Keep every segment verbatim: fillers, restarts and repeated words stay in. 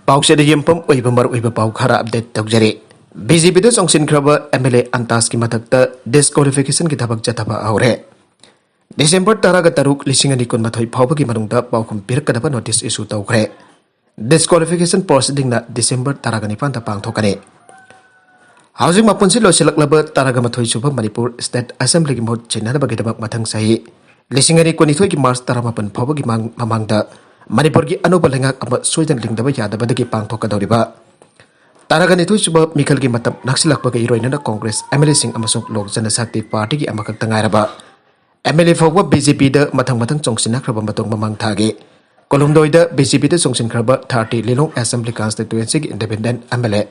ꯄꯥꯎꯆꯦꯗ ꯌꯨꯝꯐꯝ ꯑꯣꯏꯕ ꯃꯔꯨꯑꯣꯏꯕ ꯄꯥꯎ ꯈꯔ ꯑꯞꯗꯦꯠ ꯇꯧꯖꯔꯤ꯫ ꯕꯤ ꯖꯦ ꯄꯤꯗ ꯆꯣꯡꯁꯤꯟꯈ꯭ꯔꯕ ꯑꯦꯝ ꯑꯦꯜ ꯑꯦ ꯑꯟꯇꯥꯁꯀꯤ ꯃꯊꯛꯇ ꯗꯤꯁꯀ꯭ꯋꯥꯂꯤꯐꯤꯀꯦꯁꯟꯒꯤ ꯊꯕꯛ ꯆꯠꯊꯕ ꯍꯧꯔꯦ꯫ ꯗꯤꯁꯦꯝꯕꯔ ꯇꯔꯥꯒ ꯇꯔꯨꯛ, ꯂꯤꯁꯤꯡ ꯑꯅꯤ ꯀꯨꯟꯃꯥꯊꯣꯏ ꯐꯥꯎꯕꯒꯤ ꯃꯅꯨꯡꯗ ꯄꯥꯎꯈꯨꯝ ꯄꯤꯔꯛꯀꯗꯕ ꯅꯣꯇꯤꯁ ꯏꯁꯨ ꯇꯧꯈ꯭ꯔꯦ꯫ ꯗꯤꯁꯀ꯭ꯋꯥꯂꯤꯐꯤꯀꯦꯁꯟ ꯄ꯭ꯔꯣꯁꯤꯗꯤꯡꯅ ꯗꯤꯁꯦꯝꯕꯔ ꯇꯔꯥꯒ ꯅꯤꯄꯥꯟꯗ ꯄꯥꯡꯊꯣꯛꯀꯅꯤ꯫ ꯍꯧꯖꯤꯛ ꯃꯄꯨꯟꯁꯤ ꯂꯣꯏꯁꯤꯜꯂꯛꯂꯕ ꯇꯔꯥꯒ ꯃꯥꯊꯣꯏ ꯁꯨꯕ ꯃꯅꯤꯄꯨꯔ ꯁ꯭ꯇꯦꯠ ꯑꯦꯁꯦꯝꯕ꯭ꯂꯤꯒꯤ ꯃꯍꯨꯠ ꯁꯤꯟꯅꯅꯕꯒꯤꯗꯃꯛ ꯃꯊꯪ ꯆꯍꯤ ꯂꯤꯁꯤꯡ ꯑꯅꯤ ꯀꯨꯟꯅꯤꯊꯣꯏꯒꯤ ꯃꯥꯔꯆ ꯇꯔꯥꯃꯥꯄꯟ ꯐꯥꯎꯕꯒꯤ ꯃꯥꯡ-, ꯃꯃꯥꯡꯗ ꯃꯅꯤꯄꯨꯔꯒꯤ ꯑꯅꯧꯕ ꯂꯩꯉꯥꯛ ꯑꯃ ꯁꯣꯏꯗꯅ ꯂꯤꯡꯗꯕ ꯌꯥꯗꯕꯗꯒꯤ ꯄꯥꯡꯊꯣꯛꯀꯗꯧꯔꯤꯕ ꯇꯔꯥꯒ ꯅꯤꯊꯣꯏ ꯁꯨꯕ ꯃꯤꯈꯜꯒꯤ ꯃꯇꯝ ꯅꯛꯁꯤꯜꯂꯛꯄꯒ ꯏꯔꯣꯏꯅꯅ ꯀꯣꯡꯒ꯭ꯔꯦꯁ, ꯑꯦꯝ ꯑꯦꯜ ꯑꯦꯁꯤꯡ ꯑꯃꯁꯨꯡ ꯂꯣꯛ ꯖꯅꯁꯛꯇꯤ ꯄꯥꯔꯇꯤꯒꯤ ꯑꯃꯈꯛꯇ ꯉꯥꯏꯔꯕ ꯑꯦꯝ ꯑꯦꯜ ꯑꯦ ꯐꯥꯎꯕ ꯕꯤ ꯖꯦ ꯄꯤꯗ ꯃꯊꯪ ꯃꯊꯪ ꯆꯣꯡꯁꯤꯟꯅꯈ꯭ꯔꯕ ꯃꯇꯨꯡ, ꯃꯃꯥꯡ ꯊꯥꯒꯤ ꯀꯨꯟꯍꯨꯝꯗꯣꯏꯗ ꯕꯤ ꯖꯦ ꯄꯤꯗ ꯆꯣꯡꯁꯤꯟꯈ꯭ꯔꯕ ꯊꯥꯔꯇꯤ ꯂꯤꯂꯣꯡ ꯑꯦꯁꯦꯝꯕ꯭ꯂꯤ ꯀꯟꯁꯇꯤꯇ꯭ꯋꯦꯟꯁꯤꯒꯤ independent M L A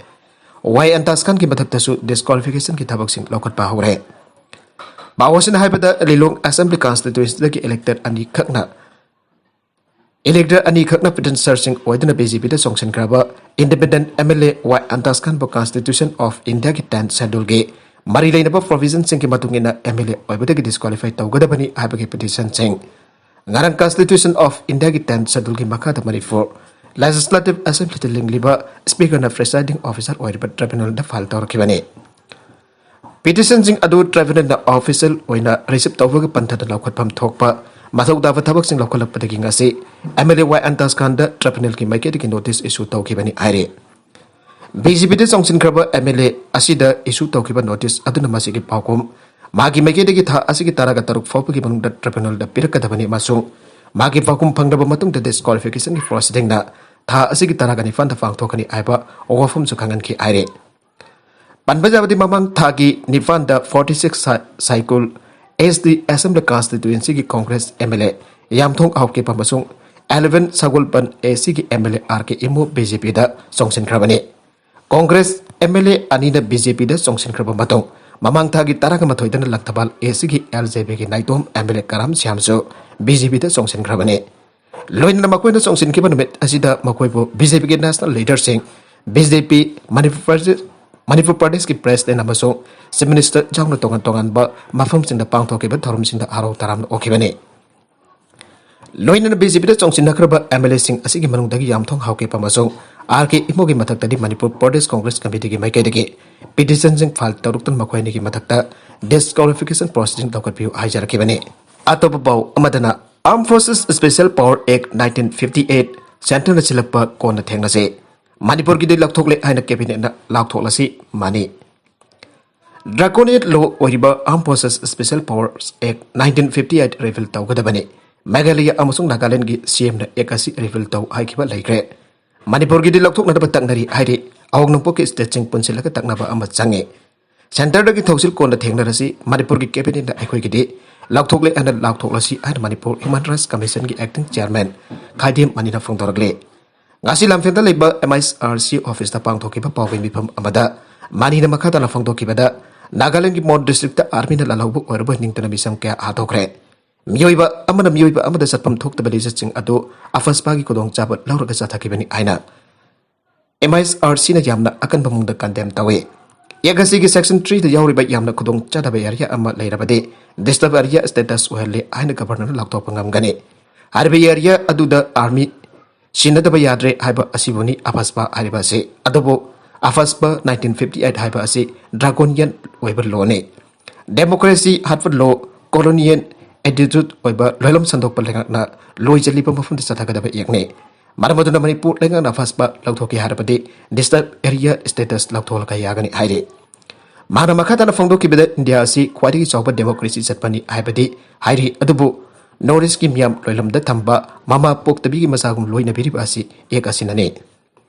Y Antas ꯈꯥꯟꯒꯤ ꯃꯊꯛꯇꯁꯨ ꯗꯤꯁꯀ꯭ꯋꯥꯂꯤꯐꯤꯀꯦꯁꯟꯒꯤ ꯊꯕꯛꯁꯤꯡ ꯂꯧꯈꯠꯄ ꯍꯧꯔꯦ꯫ ꯄꯥꯎ ꯑꯁꯤꯅ ꯍꯥꯏꯕꯗ, ꯂꯤꯂꯣꯡ ꯑꯦꯁꯦꯝꯕ꯭ꯂꯤ ꯀꯟꯁꯇꯤꯇ꯭ꯋꯦꯟꯁꯤꯗꯒꯤ ꯏꯂꯦꯛꯇꯦꯗ ꯑꯅꯤꯈꯛꯅ, ꯏꯂꯦꯛꯇꯦꯗ ꯑꯅꯤꯈꯛꯅ ꯄꯤꯇꯤꯁꯅꯔꯁꯤꯡ ꯑꯣꯏꯗꯨꯅ ꯕꯤ ꯖꯦ ꯄꯤꯗ ꯆꯣꯡꯁꯤꯟꯈ꯭ꯔꯕ independent M L A Y Antas ꯈꯥꯟꯕꯨ ꯀꯟꯁꯇꯤꯇ꯭ꯌꯨꯁꯟ ꯑꯣꯐ ꯏꯟꯗꯤꯌꯥꯒꯤ ꯇꯦꯟ ꯁꯦꯗ꯭ꯌꯨꯜꯒꯤ ꯃꯔꯤ ꯂꯩꯅꯕ ꯄ꯭ꯔꯣꯚꯤꯖꯟꯁꯤꯡꯒꯤ ꯃꯇꯨꯡ ꯏꯟꯅ ꯑꯦꯝ ꯑꯦꯜ ꯑꯦ ꯑꯣꯏꯕꯗꯒꯤ ꯗꯤꯁꯀ꯭ꯋꯥꯂꯤꯐꯥꯏ ꯇꯧꯒꯗꯕꯅꯤ ꯍꯥꯏꯕꯒꯤ ꯄꯤꯇꯤꯁꯟꯁꯤꯡ ꯉꯔꯥꯡ ꯀꯟꯁꯇꯤꯇ꯭ꯌꯨꯁꯟ ꯑꯣꯐ ꯏꯟꯗꯤꯌꯥꯒꯤ ꯇꯦꯟ ꯁꯦꯗ꯭ꯌꯨꯜꯒꯤ ꯃꯈꯥꯗ ꯃꯅꯤꯄꯨꯔ ꯂꯦꯖꯤꯁꯂꯦꯇꯤꯚ ꯑꯦꯁꯦꯝꯕ꯭ꯂꯤꯗ ꯂꯤꯡꯂꯤꯕ ꯁ꯭ꯄꯤꯀꯔꯅ ꯄ꯭ꯔꯤꯁꯥꯏꯗꯤꯡ ꯑꯣꯐꯤꯁꯥꯔ ꯑꯣꯏꯔꯤꯕ ꯇ꯭ꯔꯤꯕ꯭ꯌꯨꯅꯦꯜꯗ ꯐꯥꯏꯜ ꯇꯧꯔꯛꯈꯤꯕꯅꯤ꯫ ꯄꯤꯇꯤꯁꯟꯁꯤꯡ ꯑꯗꯨ ꯇ꯭ꯔꯤꯕ꯭ꯌꯨꯅꯦꯜꯅ ꯑꯣꯐꯤꯁꯤꯌꯦꯜ ꯑꯣꯏꯅ ꯔꯤꯁꯤꯞ ꯇꯧꯕꯒꯤ ꯄꯟꯊꯗ ꯂꯧꯈꯠꯐꯝ ꯊꯣꯛꯄ ꯃꯊꯧ ꯇꯥꯕ ꯊꯕꯛꯁꯤꯡ ꯂꯧꯈꯠꯂꯛꯄꯗꯒꯤ ꯉꯁꯤ ꯑꯦꯝ ꯑꯦꯜ ꯑꯦ ꯋꯥꯏ ꯑꯟꯇꯥꯁ ꯈꯥꯟꯗ ꯇ꯭ꯔꯤꯕ꯭ꯌꯨꯅꯦꯜꯒꯤ ꯃꯥꯏꯀꯩꯗꯒꯤ ꯅꯣꯇꯤꯁ ꯏꯁꯨ ꯇꯧꯈꯤꯕꯅꯤ ꯍꯥꯏꯔꯤ꯫ ꯕꯤ ꯖꯦ ꯄꯤꯗ ꯆꯣꯡꯁꯤꯟꯈ꯭ꯔꯕ ꯑꯦꯝ ꯑꯦꯜ ꯑꯦ ꯑꯁꯤꯗ ꯏꯁꯨ ꯇꯧꯈꯤꯕ ꯅꯣꯇꯤꯁ ꯑꯗꯨꯅ ꯃꯁꯤꯒꯤ ꯄꯥꯎꯈꯨꯝ ꯃꯥꯒꯤ ꯃꯥꯏꯀꯩꯗꯒꯤ ꯊꯥ ꯑꯁꯤꯒꯤ ꯇꯔꯥꯒ ꯇꯔꯨꯛ ꯐꯥꯎꯕꯒꯤ ꯃꯅꯨꯡꯗ ꯇ꯭ꯔꯤꯕ꯭ꯌꯨꯅꯦꯜꯗ ꯄꯤꯔꯛꯀꯗꯕꯅꯤ ꯑꯃꯁꯨꯡ ꯃꯥꯒꯤ ꯄꯥꯎꯈꯨꯝ ꯐꯪꯂꯕ ꯃꯇꯨꯡꯗ ꯗꯤꯁꯀ꯭ꯋꯥꯂꯤꯐꯤꯀꯦꯁꯟꯒꯤ ꯄ꯭ꯔꯣꯁꯤꯗꯤꯡꯅ ꯊꯥ ꯑꯁꯤꯒꯤ ꯇꯔꯥꯒ ꯅꯤꯄꯥꯟꯗ ꯄꯥꯡꯊꯣꯛꯀꯅꯤ ꯍꯥꯏꯕ ꯋꯥꯐꯝꯁꯨ ꯈꯪꯍꯟꯈꯤ ꯍꯥꯏꯔꯤ꯫ ꯄꯟꯕ ꯌꯥꯕꯗꯤ, ꯃꯃꯥꯡ ꯊꯥꯒꯤ ꯅꯤꯄꯥꯟꯗ ꯐꯣꯔꯇꯤ ꯁꯤꯛꯁ ꯁꯥꯏ-, ꯁꯥꯏꯀꯨꯜ ꯑꯦꯁ ꯇꯤ ꯑꯦꯁꯦꯝꯕ꯭ꯂꯤ ꯀꯟꯁꯇꯤꯇ꯭ꯋꯦꯟꯁꯤꯒꯤ Congress M L A Yamthong Haokip ꯑꯃꯁꯨꯡ ꯑꯦꯂꯦꯚꯦꯟ ꯁꯒꯣꯜꯕꯟ ꯑꯦ ꯁꯤꯒꯤ M L A R K Imo B J ꯄꯤꯗ ꯆꯣꯡꯁꯤꯟꯈ꯭ꯔꯕꯅꯤ꯫ ꯀꯣꯡꯒ꯭ꯔꯦꯁ ꯑꯦꯝ ꯑꯦꯜ ꯑꯦ ꯑꯅꯤꯅ ꯕꯤ ꯖꯦ ꯄꯤꯗ ꯆꯣꯡꯁꯤꯟꯈ꯭ꯔꯕ ꯃꯇꯨꯡ, ꯃꯃꯥꯡ ꯊꯥꯒꯤ ꯇꯔꯥꯒ ꯃꯥꯊꯣꯏꯗꯅ ꯂꯪꯊꯕꯥꯜ ꯑꯦ ꯁꯤꯒꯤ ꯑꯦꯜ ꯖꯦ ꯄꯤꯒꯤ Naitom M L A Karam ꯁ꯭ꯌꯥꯝꯁꯨ ꯕꯤ ꯖꯦ ꯄꯤꯗ ꯆꯣꯡꯁꯤꯟꯈ꯭ꯔꯕꯅꯤ꯫ ꯂꯣꯏꯅꯅ ꯃꯈꯣꯏꯅ ꯆꯣꯡꯁꯤꯟꯈꯤꯕ ꯅꯨꯃꯤꯠ ꯑꯁꯤꯗ ꯃꯈꯣꯏꯕꯨ ꯕꯤ ꯖꯦ ꯄꯤꯒꯤ ꯅꯦꯁꯅꯦꯜ ꯂꯤꯗꯔꯁꯤꯡ, B J P Manipur Pradesh, Manipur ꯄ꯭ꯔꯗꯦꯁꯀꯤ ꯄ꯭ꯔꯦꯁꯤꯗꯦꯟ ꯑꯃꯁꯨꯡ ꯆꯤꯐ ꯃꯤꯅꯤꯁꯇꯔ ꯌꯥꯎꯅ ꯇꯣꯉꯥꯟ ꯇꯣꯉꯥꯟꯕ ꯃꯐꯝꯁꯤꯡꯗ ꯄꯥꯡꯊꯣꯛꯈꯤꯕ ꯊꯧꯔꯝꯁꯤꯡꯗ ꯍꯔꯥꯎ ꯇꯔꯥꯝꯅ ꯑꯣꯛꯈꯤꯕꯅꯤ꯫ ꯂꯣꯏꯅꯅ ꯕꯤ ꯖꯦ ꯄꯤꯗ ꯆꯣꯡꯁꯤꯟꯅꯈ꯭ꯔꯕ ꯑꯦꯝ ꯑꯦꯜ ꯑꯦꯁꯤꯡ ꯑꯁꯤꯒꯤ ꯃꯅꯨꯡꯗꯒꯤ ꯌꯥꯝꯊꯣꯡ ꯍꯥꯎꯀꯤꯞ ꯑꯃꯁꯨꯡ ꯑꯥꯔ ꯀꯦ ꯏꯃꯣꯒꯤ ꯃꯊꯛꯇꯗꯤ ꯃꯅꯤꯄꯨꯔ ꯄ꯭ꯔꯗꯦꯁ ꯀꯣꯡꯒ꯭ꯔꯦꯁ ꯀꯃꯤꯇꯤꯒꯤ ꯃꯥꯏꯀꯩꯗꯒꯤ ꯄꯤꯇꯤꯁꯟꯁꯤꯡ ꯐꯥꯏꯜ ꯇꯧꯔꯛꯇꯨꯅ ꯃꯈꯣꯏ ꯑꯅꯤꯒꯤ ꯃꯊꯛꯇ ꯗꯤꯁꯀ꯭ꯋꯥꯂꯤꯐꯤꯀꯦꯁꯟ ꯄ꯭ꯔꯣꯁꯤꯗꯤꯡ ꯂꯧꯈꯠꯄꯤꯌꯨ ꯍꯥꯏꯖꯔꯛꯈꯤꯕꯅꯤ꯫ ꯑꯇꯣꯞꯄ ꯄꯥꯎ ꯑꯃꯗꯅ, Armed Forces Special Power Act nineteen fifty eight ꯁꯦꯟꯇꯔꯅ ꯁꯤꯜꯂꯛꯄ ꯀꯣꯟꯅ ꯊꯦꯡꯅꯁꯤ, ꯃꯅꯤꯄꯨꯔꯒꯤꯗꯤ ꯂꯧꯊꯣꯛꯂꯦ ꯍꯥꯏꯅ ꯀꯦꯕꯤꯅꯦꯠꯅ ꯂꯥꯎꯊꯣꯛꯂꯁꯤ ꯃꯥꯅꯤ꯫ ꯗ꯭ꯔꯥꯀꯣꯅꯤꯌꯟ ꯂꯣ ꯑꯣꯏꯔꯤꯕ Armed Forces Special Powers Act nineteen fifty eight ꯔꯤꯄꯤꯜ ꯇꯧꯒꯗꯕꯅꯤ꯫ ꯃꯦꯘꯥꯂꯌ ꯑꯃꯁꯨꯡ ꯅꯥꯒꯥꯂꯦꯟꯗꯒꯤ ꯁꯤ ꯑꯦꯝꯅ ꯑꯦꯛ ꯑꯁꯤ ꯔꯤꯄꯤꯜ ꯇꯧ ꯍꯥꯏꯈꯤꯕ ꯂꯩꯈ꯭ꯔꯦ꯫ ꯃꯅꯤꯄꯨꯔꯒꯤꯗꯤ ꯂꯧꯊꯣꯛꯅꯅꯕ ꯇꯛꯅꯔꯤ ꯍꯥꯏꯔꯤ꯫ ꯑꯋꯥꯡ ꯅꯣꯡꯄꯣꯛꯀꯤ ꯁ꯭ꯇꯦꯠꯁꯤꯡ ꯄꯨꯟꯁꯤꯜꯂꯒ ꯇꯛꯅꯕ ꯑꯃ ꯆꯪꯉꯤ꯫ ꯁꯦꯟꯇꯔꯗꯒꯤ ꯊꯧꯁꯤꯜ ꯀꯣꯟꯅ ꯊꯦꯡꯅꯔꯁꯤ, ꯃꯅꯤꯄꯨꯔꯒꯤ ꯀꯦꯕꯤꯅꯦꯠꯅ ꯑꯩꯈꯣꯏꯒꯤꯗꯤ ꯂꯥꯎꯊꯣꯛꯂꯦ ꯍꯥꯏꯅ ꯂꯥꯎꯊꯣꯛꯂꯁꯤ ꯍꯥꯏꯅ ꯃꯅꯤꯄꯨꯔ ꯍ꯭ꯌꯨꯃꯦꯟ ꯔꯥꯏꯠꯁ ꯀꯃꯤꯁꯟꯒꯤ ꯑꯦꯛꯇꯤꯡ ꯆꯤꯌꯥꯔꯃꯦꯟ ꯈꯥꯏꯗꯦꯝ ꯃꯅꯤꯅ ꯐꯣꯡꯗꯣꯔꯛꯂꯤ꯫ ꯉꯁꯤ ꯂꯝꯐꯦꯜꯗ ꯂꯩꯕ ꯑꯦꯝ ꯑꯥꯏ ꯑꯥꯔ ꯁꯤ ꯑꯣꯐꯤꯁꯇ ꯄꯥꯡꯊꯣꯛꯈꯤꯕ ꯄꯥꯎꯒꯤ ꯃꯤꯐꯝ ꯑꯃꯗ ꯃꯅꯤꯅ ꯃꯈꯥ ꯇꯥꯅ ꯐꯣꯡꯗꯣꯛꯈꯤꯕꯗ, ꯅꯥꯒꯥꯂꯦꯟꯒꯤ ꯃꯣꯟ ꯗꯤꯁꯇ꯭ꯔꯤꯛꯇ ꯑꯥꯔꯃꯤꯅ ꯂꯥꯜꯍꯧꯕ ꯑꯣꯏꯔꯕ ꯅꯤꯡꯇꯝꯅ ꯃꯤꯁꯝ ꯀꯌꯥ ꯍꯥꯠꯇꯣꯛꯈ꯭ꯔꯦ꯫ ꯃꯤꯑꯣꯏꯕ ꯑꯃꯅ ꯃꯤꯑꯣꯏꯕ ꯑꯃꯗ ꯆꯠꯐꯝ ꯊꯣꯛꯇꯕ ꯂꯤꯆꯠꯁꯤꯡ ꯑꯗꯨ ꯑꯐꯁꯄꯥꯒꯤ ꯈꯨꯗꯣꯡꯆꯥꯕ ꯂꯧꯔꯒ ꯆꯠꯊꯈꯤꯕꯅꯤ ꯍꯥꯏꯅ ꯑꯦꯝ ꯑꯥꯏ ꯑꯥꯔ ꯁꯤꯅ ꯌꯥꯝꯅ ꯑꯀꯟꯕ ꯃꯑꯣꯡꯗ ꯀꯟꯗꯦꯝ ꯇꯧꯏ꯫ ꯑꯦꯛ ꯑꯁꯤꯒꯤ ꯁꯦꯛꯁꯟ ꯊ꯭ꯔꯤꯗ ꯌꯥꯎꯔꯤꯕ ꯌꯥꯝꯅ ꯈꯨꯗꯣꯡ ꯆꯥꯗꯕ ꯑꯦꯔꯤꯌꯥ ꯑꯃ ꯂꯩꯔꯕꯗꯤ ꯗꯤꯁꯇꯔꯕ ꯑꯦꯔꯤꯌꯥ ꯁ꯭ꯇꯦꯇꯁ ꯑꯣꯏꯍꯜꯂꯤ ꯍꯥꯏꯅ ꯒꯕꯔꯅꯔꯅ ꯂꯥꯎꯊꯣꯛꯄ ꯉꯝꯒꯅꯤ꯫ ꯍꯥꯏꯔꯤꯕ ꯑꯦꯔꯤꯌꯥ ꯑꯗꯨꯗ ꯑꯥꯔꯃꯤ ꯁꯤꯟꯅꯗꯕ ꯌꯥꯗ꯭ꯔꯦ ꯍꯥꯏꯕ ꯑꯁꯤꯕꯨꯅꯤ ꯑꯐꯁꯄꯥ ꯍꯥꯏꯔꯤꯕ ꯑꯁꯤ꯫ ꯑꯗꯨꯕꯨ ꯑꯐꯁꯄꯥ nineteen fifty eight ꯍꯥꯏꯕ ꯑꯁꯤ ꯗ꯭ꯔꯥꯀꯣꯅꯤꯌꯟ ꯑꯣꯏꯕ ꯂꯣꯅꯤ꯫ ꯗꯦꯃꯣꯀ꯭ꯔꯦꯁꯤ ꯍꯥꯠꯄ ꯂꯣ, ꯀꯣꯂꯣꯅꯤꯌꯦꯜ ꯑꯦꯇꯤꯇ꯭ꯌꯨꯠ ꯑꯣꯏꯕ ꯂꯣꯏꯂꯝ ꯁꯟꯗꯣꯛꯄ ꯂꯩꯉꯥꯛꯅ ꯂꯣꯏ ꯆꯜꯂꯤꯕ ꯃꯐꯝꯗ ꯆꯠꯊꯒꯗꯕ ꯑꯦꯛꯅꯤ꯫ ꯃꯔꯝ ꯑꯗꯨꯅ ꯃꯅꯤꯄꯨꯔ ꯂꯩꯉꯥꯛꯅ ꯑꯐꯁꯄꯥ ꯂꯧꯊꯣꯛꯀꯦ ꯍꯥꯏꯔꯕꯗꯤ ꯗꯤꯁꯇꯔꯕ ꯑꯦꯔꯤꯌꯥ ꯁ꯭ꯇꯦꯇꯁ ꯂꯧꯊꯣꯛꯂꯒ ꯌꯥꯒꯅꯤ ꯍꯥꯏꯔꯤ꯫ ꯃꯍꯥꯛꯅ ꯃꯈꯥ ꯇꯥꯅ ꯐꯣꯡꯗꯣꯛꯈꯤꯕꯗ, ꯏꯟꯗꯤꯌꯥ ꯑꯁꯤ ꯈ꯭ꯋꯥꯏꯗꯒꯤ ꯆꯥꯎꯕ ꯗꯦꯃꯣꯀ꯭ꯔꯦꯁꯤ ꯆꯠꯄꯅꯤ ꯍꯥꯏꯕꯗꯤ ꯍꯥꯏꯔꯤ, ꯑꯗꯨꯕꯨ ꯅꯣꯔꯠ ꯏꯁꯀꯤ ꯃꯤꯌꯥꯝ ꯂꯣꯏꯂꯝꯗ ꯊꯝꯕ ꯃꯃꯥ ꯄꯣꯛꯇꯕꯤꯒꯤ ꯃꯆꯥꯒꯨꯝ ꯂꯣꯏꯅꯕꯤꯔꯤꯕ ꯑꯁꯤ ꯑꯦꯛ ꯑꯁꯤꯅꯅꯤ꯫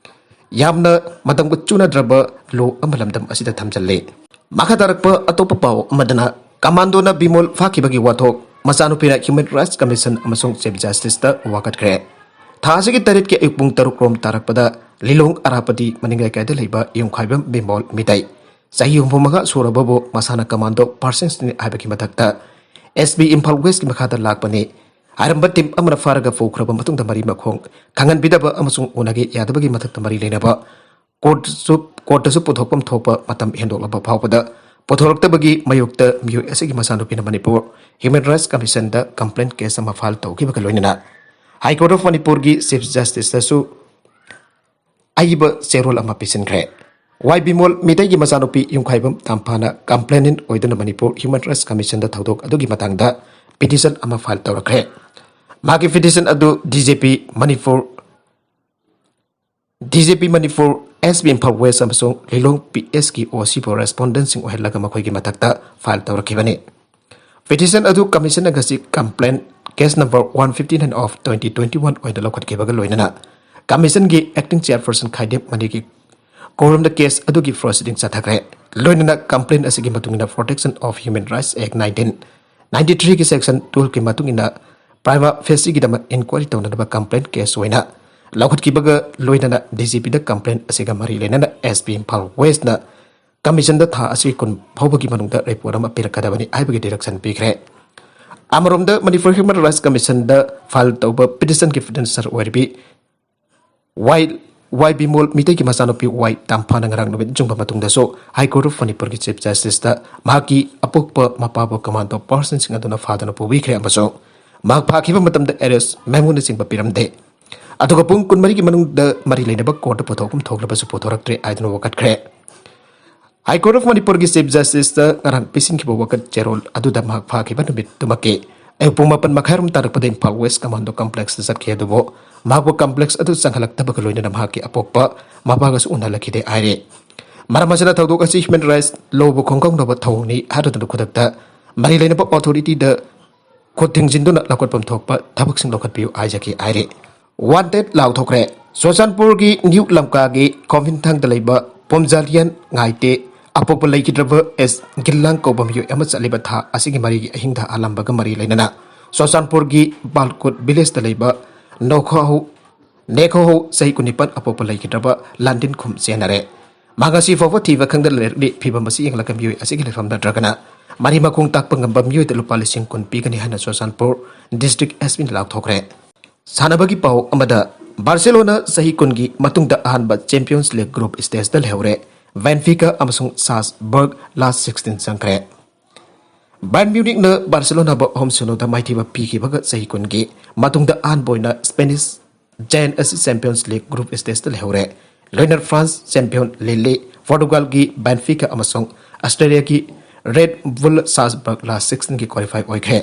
ꯌꯥꯝꯅ ꯃꯇꯝꯒ ꯆꯨꯅꯗ꯭ꯔꯕ ꯂꯣ ꯑꯃ ꯂꯝꯗꯝ ꯑꯁꯤꯗ ꯊꯝꯖꯤꯜꯂꯤ꯫ ꯃꯈꯥ ꯇꯥꯔꯛꯄ ꯑꯇꯣꯞꯄ ꯄꯥꯎ ꯑꯃꯗꯅ, ꯀꯃꯥꯟꯗꯣꯅ ꯕꯤꯃꯣꯜ ꯐꯥꯈꯤꯕꯒꯤ ꯋꯥꯊꯣꯛ ꯃꯆꯥꯅꯨꯄꯤꯅ ꯍ꯭ꯌꯨꯃꯦꯟ ꯔꯥꯏꯠꯁ ꯀꯃꯤꯁꯟ ꯑꯃꯁꯨꯡ ꯆꯤꯐ ꯖꯁꯇꯤꯁꯇ ꯋꯥꯀꯠꯈ꯭ꯔꯦ꯫ ꯊꯥ ꯑꯁꯤꯒꯤ ꯇꯔꯦꯠꯀꯤ ꯑꯌꯨꯛ ꯄꯨꯡ ꯇꯔꯨꯛ ꯔꯣꯝ ꯇꯥꯔꯛꯄꯗ ꯂꯤꯂꯣꯡ ꯑꯔꯥꯄꯇꯤ ꯃꯅꯤꯡ ꯂꯩꯀꯥꯏꯗ ꯂꯩꯕ ꯌꯨꯝꯈꯥꯏꯕꯝ ꯕꯤꯃꯣꯜ ꯃꯤꯇꯩ, ꯆꯍꯤ ꯍꯨꯝꯐꯨ ꯃꯉꯥ ꯁꯨꯔꯕꯕꯨ ꯃꯁꯥꯅ ꯀꯃꯥꯟꯗꯣ ꯄꯥꯔꯁꯟꯁꯅꯤ ꯍꯥꯏꯕꯒꯤ ꯃꯊꯛꯇ ꯑꯦꯁ ꯄꯤ ꯏꯝꯐꯥꯜ ꯋꯦꯁꯀꯤ ꯃꯈꯥꯗ ꯂꯥꯛꯄꯅꯤ꯫ ꯍꯥꯏꯔꯝꯕ ꯇꯤꯝ ꯑꯃꯅ ꯐꯥꯔꯒ ꯄꯨꯈ꯭ꯔꯕ ꯃꯇꯨꯡꯗ ꯃꯔꯤ ꯃꯈꯣꯡ ꯈꯪꯍꯟꯕꯤꯗꯕ ꯑꯃꯁꯨꯡ ꯎꯅꯒꯦ ꯌꯥꯗꯕꯒꯤ ꯃꯊꯛꯇ ꯃꯔꯤ ꯂꯩꯅꯕ ꯀꯣꯔꯠꯁꯨ, ꯀꯣꯔꯠꯇꯁꯨ ꯄꯨꯊꯣꯛꯐꯝ ꯊꯣꯛꯄ ꯃꯇꯝ ꯍꯦꯟꯗꯣꯛꯂꯕ ꯐꯥꯎꯕꯗ ꯄꯨꯊꯣꯔꯛꯇꯕꯒꯤ ꯃꯥꯌꯣꯛꯇ ꯃꯤꯑꯣꯏ ꯑꯁꯤꯒꯤ ꯃꯆꯥꯅꯨꯄꯤꯅ ꯃꯅꯤꯄꯨꯔ ꯍ꯭ꯌꯨꯃꯦꯟ ꯔꯥꯏꯠꯁ ꯀꯃꯤꯁꯟꯗ ꯀꯝꯄ꯭ꯂꯦꯟ ꯀꯦꯁ ꯑꯃ ꯐꯥꯏꯜ ꯇꯧꯈꯤꯕꯒ ꯂꯣꯏꯅꯅ ꯍꯥꯏ ꯀꯣꯔꯠ ꯑꯣꯐ ꯃꯅꯤꯄꯨꯔꯒꯤ ꯆꯤꯐ ꯖꯁꯇꯤꯁꯇꯁꯨ ꯑꯏꯕ ꯆꯦꯔꯣꯜ ꯑꯃ ꯄꯤꯁꯤꯟꯈ꯭ꯔꯦ꯫ ꯋꯥꯏ ꯕꯤꯃꯣꯜ ꯃꯤꯇꯩꯒꯤ ꯃꯆꯥꯅꯨꯄꯤ ꯌꯨꯝꯈꯥꯏꯕꯝ ꯇꯥꯝꯐꯥꯅ complainant ꯑꯣꯏꯗꯨꯅ ꯃꯅꯤꯄꯨꯔ ꯍ꯭ꯌꯨꯃꯦꯟ ꯔꯥꯏꯠꯁ ꯀꯃꯤꯁꯟꯗ ꯊꯧꯗꯣꯛ ꯑꯗꯨꯒꯤ ꯃꯇꯥꯡꯗ ꯄꯤꯇꯤꯁꯟ ꯑꯃ ꯐꯥꯏꯜ ꯇꯧꯔꯛꯈ꯭ꯔꯦ꯫ ꯃꯍꯥꯛꯀꯤ ꯄꯤꯇꯤꯁꯟ ꯑꯗꯨ D G P Manipur, D G P Manipur, S P Imphal west ꯑꯃꯁꯨꯡ ꯂꯤꯂꯣꯡ ꯄꯤ ꯑꯦꯁꯀꯤ ꯑꯣ ꯁꯤꯕꯨ ꯔꯦꯁꯄꯣꯟꯗꯦꯟꯁꯤꯡ ꯑꯣꯏꯍꯜꯂꯒ ꯃꯈꯣꯏꯒꯤ ꯃꯊꯛꯇ ꯐꯥꯏꯜ ꯇꯧꯔꯛꯈꯤꯕꯅꯤ꯫ ꯄꯤꯇꯤꯁꯟ ꯑꯗꯨ ꯀꯃꯤꯁꯟꯅ ꯉꯁꯤ complaint case number one fifty nine of twenty twenty one ꯑꯣꯏꯅ ꯂꯧꯈꯠꯈꯤꯕꯒ ꯂꯣꯏꯅꯅ ꯀꯃꯤꯁꯟꯒꯤ acting chairperson ꯈꯥꯏꯗꯦꯞ ꯃꯅꯤꯒꯤ ꯀꯣꯔꯝꯗ ꯀꯦꯁ ꯑꯗꯨꯒꯤ ꯄ꯭ꯔꯣꯁꯤꯗꯤꯡ ꯆꯠꯊꯈ꯭ꯔꯦ꯫ ꯂꯣꯏꯅꯅ complaint ꯑꯁꯤꯒꯤ ꯃꯇꯨꯡ ꯏꯟꯅ Protection of Human Rights Act nineteen ninety three ꯒꯤ section twelve ꯀꯤ ꯃꯇꯨꯡ ꯏꯟꯅ prima facie ꯒꯤꯗꯃꯛ inquiry ꯇꯧꯅꯅꯕ complaint case ꯑꯣꯏꯅ ꯂꯧꯈꯠꯈꯤꯕꯒ ꯂꯣꯏꯅꯅ ꯗꯤ ꯖꯤ ꯄꯤꯗ complaint ꯑꯁꯤꯒ ꯃꯔꯤ ꯂꯩꯅꯅ ꯑꯦꯁ ꯄꯤ ꯏꯝꯐꯥꯜ ꯋꯦꯁꯅ ꯀꯃꯤꯁꯟꯗ ꯊꯥ ꯑꯁꯤ ꯀꯨꯟ ꯐꯥꯎꯕꯒꯤ ꯃꯅꯨꯡꯗ ꯔꯤꯄꯣꯔꯠ ꯑꯃ ꯄꯤꯔꯛꯀꯗꯕꯅꯤ ꯍꯥꯏꯕꯒꯤ ꯗꯤꯔꯦꯛꯁꯟ ꯄꯤꯈ꯭ꯔꯦ꯫ ꯑꯃꯔꯣꯝꯗ ꯃꯅꯤꯄꯨꯔ ꯍ꯭ꯌꯨꯃꯦꯟ ꯔꯥꯏꯠꯁ ꯀꯃꯤꯁꯟꯗ ꯐꯥꯏꯜ ꯇꯧꯕ ꯄꯤꯇꯤꯁꯟꯒꯤ ꯄꯤꯇꯤꯁꯅꯔ ꯑꯣꯏꯔꯤꯕꯤ ꯋꯥꯏ ꯋꯥꯏ ꯕꯤꯃꯣꯜ ꯃꯤꯇꯩꯒꯤ ꯃꯆꯥꯅꯨꯄꯤ ꯋꯥꯏ ꯇꯥꯝꯐꯥꯅ ꯉꯔꯥꯡ ꯅꯨꯃꯤꯠ ꯌꯨꯡꯕ ꯃꯇꯨꯡꯗꯁꯨ ꯍꯥꯏ ꯀꯣꯔꯠ ꯑꯣꯐ ꯃꯅꯤꯄꯨꯔꯒꯤ ꯆꯤꯐ ꯖꯁꯇꯤꯁꯇ ꯃꯍꯥꯛꯀꯤ ꯑꯄꯣꯛꯄ ꯃꯄꯥꯕꯨ ꯀꯃꯥꯟꯗꯣ ꯄꯥꯔꯁꯟꯁꯤꯡ ꯑꯗꯨꯅ ꯐꯥꯗꯨꯅ ꯄꯨꯕꯤꯈ꯭ꯔꯦ ꯑꯃꯁꯨꯡ ꯃꯍꯥꯛ ꯐꯥꯈꯤꯕ ꯃꯇꯝꯗ ꯑꯦꯔꯦꯁ ꯃꯦꯃꯣꯅꯆꯤꯡꯕ ꯄꯤꯔꯝꯗꯦ꯫ ꯑꯗꯨꯒ ꯄꯨꯡ ꯀꯨꯟꯃꯔꯤꯒꯤ ꯃꯅꯨꯡꯗ ꯃꯔꯤ ꯂꯩꯅꯕ ꯀꯣꯔꯠꯇ ꯄꯨꯊꯣꯛꯐꯝ ꯊꯣꯛꯂꯕꯁꯨ ꯄꯨꯊꯣꯔꯛꯇ꯭ꯔꯦ ꯍꯥꯏꯗꯨꯅ ꯋꯥꯀꯠꯈ꯭ꯔꯦ꯫ ꯍꯥꯏ ꯀꯣꯔꯠ ꯑꯣꯐ ꯃꯅꯤꯄꯨꯔꯒꯤ ꯆꯤꯐ ꯖꯁꯇꯤꯁꯇ ꯉꯔꯥꯡ ꯄꯤꯁꯤꯟꯈꯤꯕ ꯋꯥꯀꯠ ꯆꯦꯔꯣꯜ ꯑꯗꯨꯗ ꯃꯍꯥꯛ ꯐꯥꯈꯤꯕ ꯅꯨꯃꯤꯠꯇꯨꯃꯛꯀꯤ ꯑꯌꯨꯛ ꯄꯨꯡ ꯃꯥꯄꯟ ꯃꯈꯥꯏꯔꯣꯝ ꯇꯥꯔꯛꯄꯗ ꯏꯝꯐꯥꯜ ꯋꯦꯁ ꯀꯃꯥꯟꯗꯣ ꯀꯝꯄ꯭ꯂꯦꯛꯁꯇ ꯆꯠꯈꯤ, ꯑꯗꯨꯕꯨ ꯃꯍꯥꯛꯄꯨ ꯀꯝꯄ꯭ꯂꯦꯛꯁ ꯑꯗꯨ ꯆꯪꯍꯜꯂꯛꯇꯕꯒ ꯂꯣꯏꯅꯅ ꯃꯍꯥꯛꯀꯤ ꯑꯄꯣꯛꯄ ꯃꯄꯥꯒꯁꯨ ꯎꯅꯍꯜꯂꯛꯈꯤꯗꯦ ꯍꯥꯏꯔꯤ꯫ ꯃꯔꯝ ꯑꯁꯤꯅ ꯊꯧꯗꯣꯛ ꯑꯁꯤ ꯍ꯭ꯌꯨꯃꯦꯟ ꯔꯥꯏꯠꯁ ꯂꯣꯕꯨ ꯈꯣꯡꯒꯧꯅꯕ ꯊꯧꯑꯣꯡꯅꯤ ꯍꯥꯏꯔꯗꯨꯅ ꯈꯨꯗꯛꯇ ꯃꯔꯤ ꯂꯩꯅꯕ ꯑꯣꯊꯣꯔꯤꯇꯤꯗ ꯈꯨꯠ ꯊꯤꯡꯖꯤꯟꯗꯨꯅ ꯂꯧꯈꯠꯐꯝ ꯊꯣꯛꯄ ꯊꯕꯛꯁꯤꯡ ꯂꯧꯈꯠꯄꯤꯌꯨ ꯍꯥꯏꯖꯈꯤ ꯍꯥꯏꯔꯤ꯫ ꯋꯥꯟꯇꯦꯗ ꯂꯥꯎꯊꯣꯛꯈ꯭ꯔꯦ꯫ ꯆꯨꯔꯆꯥꯟꯄꯨꯔꯒꯤ ꯅ꯭ꯌꯨ ꯂꯝꯀꯥꯒꯤ ꯈꯣꯝꯐꯤꯟꯊꯥꯡꯗ ꯂꯩꯕ ꯄꯣꯝꯖꯥꯂꯤꯌꯥꯟ ꯉꯥꯏꯇꯦ ꯑꯄꯣꯛꯄ ꯂꯩꯈꯤꯗ꯭ꯔꯕ ꯑꯦꯁ ꯒꯤꯜꯂꯥꯡ ꯀꯧꯕ ꯃꯤꯑꯣꯏ ꯑꯃ ꯆꯠꯂꯤꯕ ꯊꯥ ꯑꯁꯤꯒꯤ ꯃꯔꯤꯒꯤ ꯑꯍꯤꯡꯗ ꯍꯥꯠꯂꯝꯕꯒ ꯃꯔꯤ ꯂꯩꯅꯅ ꯆꯨꯔꯆꯥꯟꯄꯨꯔꯒꯤ ꯕꯥꯜꯀꯨꯠ ꯚꯤꯂꯦꯖꯇ ꯂꯩꯕ ꯅꯣꯈꯣꯍꯧ ꯅꯦꯈꯣꯍꯧ ꯆꯍꯤ ꯀꯨꯟꯅꯤꯄꯥꯟ ꯑꯄꯣꯛꯄ ꯂꯩꯈꯤꯗ꯭ꯔꯕ ꯂꯥꯟꯗꯤꯟ ꯈꯨꯝ ꯆꯦꯟꯅꯔꯦ꯫ ꯃꯍꯥꯛ ꯉꯁꯤ ꯐꯥꯎꯕ ꯊꯤꯕ ꯈꯪꯗꯅ ꯂꯩꯔꯛꯂꯤ꯫ ꯐꯤꯕꯝ ꯑꯁꯤ ꯌꯦꯡꯂꯒ ꯃꯤꯑꯣꯏ ꯑꯁꯤꯒꯤ ꯂꯩꯐꯝ ꯅꯠꯇ꯭ꯔꯒꯅ ꯃꯔꯤ ꯃꯈꯣꯡ ꯇꯥꯛꯄ ꯉꯝꯕ ꯃꯤꯑꯣꯏꯗ ꯂꯨꯄꯥ ꯂꯤꯁꯤꯡ ꯀꯨꯟ ꯄꯤꯒꯅꯤ ꯍꯥꯏꯅ ꯆꯨꯔꯆꯥꯟꯄꯨꯔ ꯗꯤꯁꯇ꯭ꯔꯤꯛ ꯑꯦꯁ ꯄꯤꯅ ꯂꯥꯎꯊꯣꯛꯈ꯭ꯔꯦ꯫ ꯁꯥꯟꯅꯕꯒꯤ ꯄꯥꯎ ꯑꯃꯗ, ꯕꯥꯔꯁꯦꯂꯣꯅꯥ ꯆꯍꯤ ꯀꯨꯟꯒꯤ ꯃꯇꯨꯡꯗ ꯑꯍꯥꯟꯕ ꯆꯦꯝꯄꯤꯌꯟꯁ ꯂꯤꯒ ꯒ꯭ꯔꯨꯞ ꯁ꯭ꯇꯦꯖꯇ ꯂꯩꯍꯧꯔꯦ꯫ ꯕꯦꯟꯐꯤꯀꯥ ꯑꯃꯁꯨꯡ ꯁꯥꯁꯕꯔꯒ ꯂꯥꯁ ꯁꯤꯛꯁꯇꯤꯟ ꯆꯪꯈ꯭ꯔꯦ꯫ ꯕꯥꯌꯔꯟ ꯃ꯭ꯌꯨꯅꯤꯛꯅ ꯕꯥꯔꯁꯦꯂꯣꯅꯥꯕꯨ ꯑꯍꯨꯝ ꯁꯤꯅꯣꯗ ꯃꯥꯏꯊꯤꯕ ꯄꯤꯈꯤꯕꯒ ꯆꯍꯤ ꯀꯨꯟꯒꯤ ꯃꯇꯨꯡꯗ ꯑꯍꯥꯟꯕ ꯑꯣꯏꯅ ꯁ꯭ꯄꯦꯅꯤꯁ ꯖꯌꯦꯟ ꯑꯁꯤ ꯆꯦꯝꯄꯤꯌꯟꯁ ꯂꯤꯒ ꯒ꯭ꯔꯨꯞ ꯁ꯭ꯇꯦꯖꯇ ꯂꯩꯍꯧꯔꯦ꯫ ꯂꯣꯏꯅꯅ ꯐ꯭ꯔꯥꯟꯁ ꯆꯦꯝꯄꯤꯌꯟ ꯂꯤꯜꯂꯤ, ꯄꯣꯔꯇꯨꯒꯥꯜꯒꯤ ꯕꯦꯟꯐꯤꯀꯥ ꯑꯃꯁꯨꯡ ꯑꯁꯇ꯭ꯔꯤꯌꯥꯒꯤ ꯔꯦꯗ ꯕꯨꯜ ꯁꯥꯜꯖꯕꯔꯒ ꯂꯥꯁ ꯁꯤꯛꯁꯇꯤꯟꯒꯤ ꯀ꯭ꯋꯥꯂꯤꯐꯥꯏ ꯑꯣꯏꯈ꯭ꯔꯦ꯫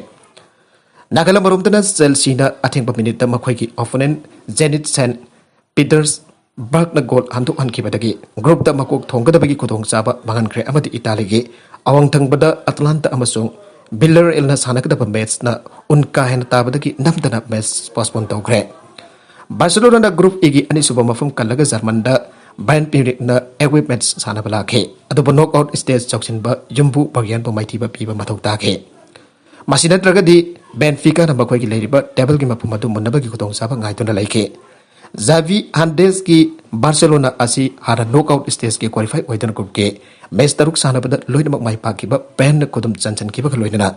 ꯅꯥꯒꯥꯂꯝ ꯑꯔꯣꯝꯗꯅ ꯆꯦꯜꯁꯤꯅ ꯑꯊꯦꯡꯕ ꯃꯤꯅꯤꯠꯇ ꯃꯈꯣꯏꯒꯤ ꯑꯣꯄꯣꯅꯦꯟ ꯖꯦꯅꯤꯠ ꯁꯦꯟ ꯄꯤꯇꯔꯁꯕꯔꯒꯅ ꯒꯣꯜ ꯍꯟꯗꯣꯛꯍꯟꯈꯤꯕꯗꯒꯤ ꯒ꯭ꯔꯨꯞꯇ ꯃꯀꯣꯛ ꯊꯣꯡꯒꯗꯕꯒꯤ ꯈꯨꯗꯣꯡꯆꯥꯕ ꯃꯥꯡꯍꯟꯈ꯭ꯔꯦ ꯑꯃꯗꯤ ꯏꯇꯥꯂꯤꯒꯤ ꯑꯋꯥꯡ ꯊꯪꯕꯗ ꯑꯇꯂꯥꯟꯇꯥ ꯑꯃꯁꯨꯡ ꯕꯤꯜꯂꯔ ꯑꯦꯜꯅ ꯁꯥꯟꯅꯒꯗꯕ ꯃꯦꯆꯅ ꯎꯟ ꯀꯥ ꯍꯦꯟꯅ ꯇꯥꯕꯗꯒꯤ ꯅꯝꯗꯅ ꯃꯦꯆ ꯄꯣꯁꯄꯣꯟ ꯇꯧꯈ꯭ꯔꯦ꯫ ꯕꯥꯔꯁꯦꯂꯣꯅꯥꯅ ꯒ꯭ꯔꯨꯞ ꯏꯒꯤ ꯑꯅꯤꯁꯨꯕ ꯃꯐꯝ ꯀꯜꯂꯒ ꯖꯔꯃꯟꯗ ꯕꯥꯌꯔꯟ ꯃ꯭ꯌꯨꯅꯤꯛꯅ ꯑꯦꯋꯦ ꯃꯦꯆ ꯁꯥꯟꯅꯕ ꯂꯥꯛꯈꯤ꯫ ꯑꯗꯨꯕꯨ ꯅꯣꯛ ꯑꯥꯎꯠ ꯁ꯭ꯇꯦꯖ ꯌꯧꯁꯤꯟꯕ ꯌꯨꯝꯕꯨ ꯕꯔꯒꯤꯌꯥꯟꯕꯨ ꯃꯥꯏꯊꯤꯕ ꯄꯤꯕ ꯃꯊꯧ ꯇꯥꯈꯤ꯫ ꯃꯁꯤ ꯅꯠꯇ꯭ꯔꯒꯗꯤ ꯕꯦꯟꯐꯤꯀꯥꯅ ꯃꯈꯣꯏꯒꯤ ꯂꯩꯔꯤꯕ ꯇꯦꯕꯜꯒꯤ ꯃꯐꯝ ꯑꯗꯨ ꯃꯨꯟꯅꯕꯒꯤ ꯈꯨꯗꯣꯡꯆꯥꯕ ꯉꯥꯏꯗꯨꯅ ꯂꯩꯈꯤ꯫ ꯖꯥꯚꯤ ꯍꯥꯟꯗꯦꯁꯀꯤ ꯕꯥꯔꯁꯦꯂꯣꯅꯥ ꯑꯁꯤ ꯍꯥꯟꯅ ꯅꯣꯛ ꯑꯥꯎꯠ ꯁ꯭ꯇꯦꯖꯀꯤ ꯀ꯭ꯋꯥꯂꯤꯐꯥꯏ ꯑꯣꯏꯗꯨꯅ ꯒ꯭ꯔꯨꯞ ꯀꯦ ꯃꯦꯆ ꯇꯔꯨꯛ ꯁꯥꯟꯅꯕꯗ ꯂꯣꯏꯅꯃꯛ ꯃꯥꯏ ꯄꯥꯛꯈꯤꯕ ꯕꯦꯟꯅ ꯈꯨꯗꯨꯝ ꯆꯟꯁꯤꯟꯈꯤꯕꯒ ꯂꯣꯏꯅꯅ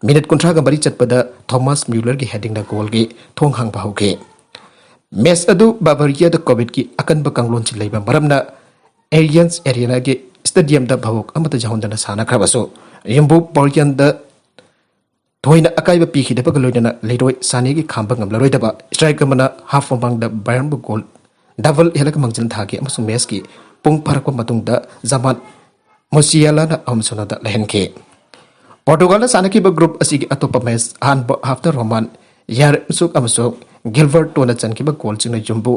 ꯃꯤꯅꯤꯠ ꯀꯨꯟꯊ꯭ꯔꯥꯒ ꯃꯔꯤ ꯆꯠꯄꯗ ꯊꯣꯃꯥꯁ ꯃ꯭ꯌꯨꯂꯔꯒꯤ ꯍꯦꯗꯤꯡꯅ ꯒꯣꯜꯒꯤ ꯊꯣꯡ ꯍꯥꯡꯕ ꯍꯧꯈꯤ꯫ ꯃꯦꯆ ꯑꯗꯨ ꯕꯥꯚꯥꯔꯤꯌꯥꯗ ꯀꯣꯚꯤꯗꯀꯤ ꯑꯀꯟꯕ ꯀꯥꯡꯂꯣꯟꯁꯤꯡ ꯂꯩꯕ ꯃꯔꯝꯅ ꯑꯦꯂꯤꯌꯟꯁ ꯑꯦꯔꯤꯅꯥꯒꯤ ꯁ꯭ꯇꯦꯗꯤꯌꯝꯗ ꯚꯥꯕꯣꯛ ꯑꯃꯠꯇ ꯌꯥꯎꯍꯟꯗꯅ ꯁꯥꯟꯅꯈ꯭ꯔꯕꯁꯨ ꯌꯨꯝꯕꯨ ꯕꯔꯒꯤꯌꯥꯟꯗ ꯊꯣꯏꯅ ꯑꯀꯥꯏꯕ ꯄꯤꯈꯤꯗꯕꯒ ꯂꯣꯏꯅꯅ ꯂꯩꯔꯣꯏ ꯁꯥꯅꯦꯒꯤ ꯈꯥꯝꯕ ꯉꯝꯂꯔꯣꯏꯗꯕ ꯁ꯭ꯇ꯭ꯔꯥꯏꯛ ꯑꯃꯅ ꯍꯥꯐ ꯃꯃꯥꯡꯗ ꯕꯥꯌꯔꯟꯕꯨ ꯒꯣꯜ ꯗꯕꯜ ꯍꯦꯜꯂꯒ ꯃꯥꯡꯖꯤꯜ ꯊꯥꯈꯤ ꯑꯃꯁꯨꯡ ꯃꯦꯆꯀꯤ ꯄꯨꯡ ꯐꯥꯔꯛꯄ ꯃꯇꯨꯡꯗ ꯖꯃꯥꯟ ꯃꯣꯁꯤꯌꯥꯂꯥꯅ ꯑꯍꯨꯝ ꯁꯨꯞꯅꯗ ꯂꯩꯍꯟꯈꯤ꯫ ꯄꯣꯔꯇꯨꯒꯥꯜꯅ ꯁꯥꯟꯅꯈꯤꯕ ꯒ꯭ꯔꯨꯞ ꯑꯁꯤꯒꯤ ꯑꯇꯣꯞꯄ ꯃꯦꯆ ꯑꯍꯥꯟꯕ ꯍꯥꯐꯇ ꯔꯣꯃꯥꯟ ꯌꯥꯔꯦꯝꯁꯨꯛ ꯑꯃꯁꯨꯡ ꯒꯤꯜꯕꯔꯇꯣꯅ ꯆꯟꯈꯤꯕ ꯒꯣꯜꯁꯤꯡꯅ ꯌꯨꯝꯕꯨ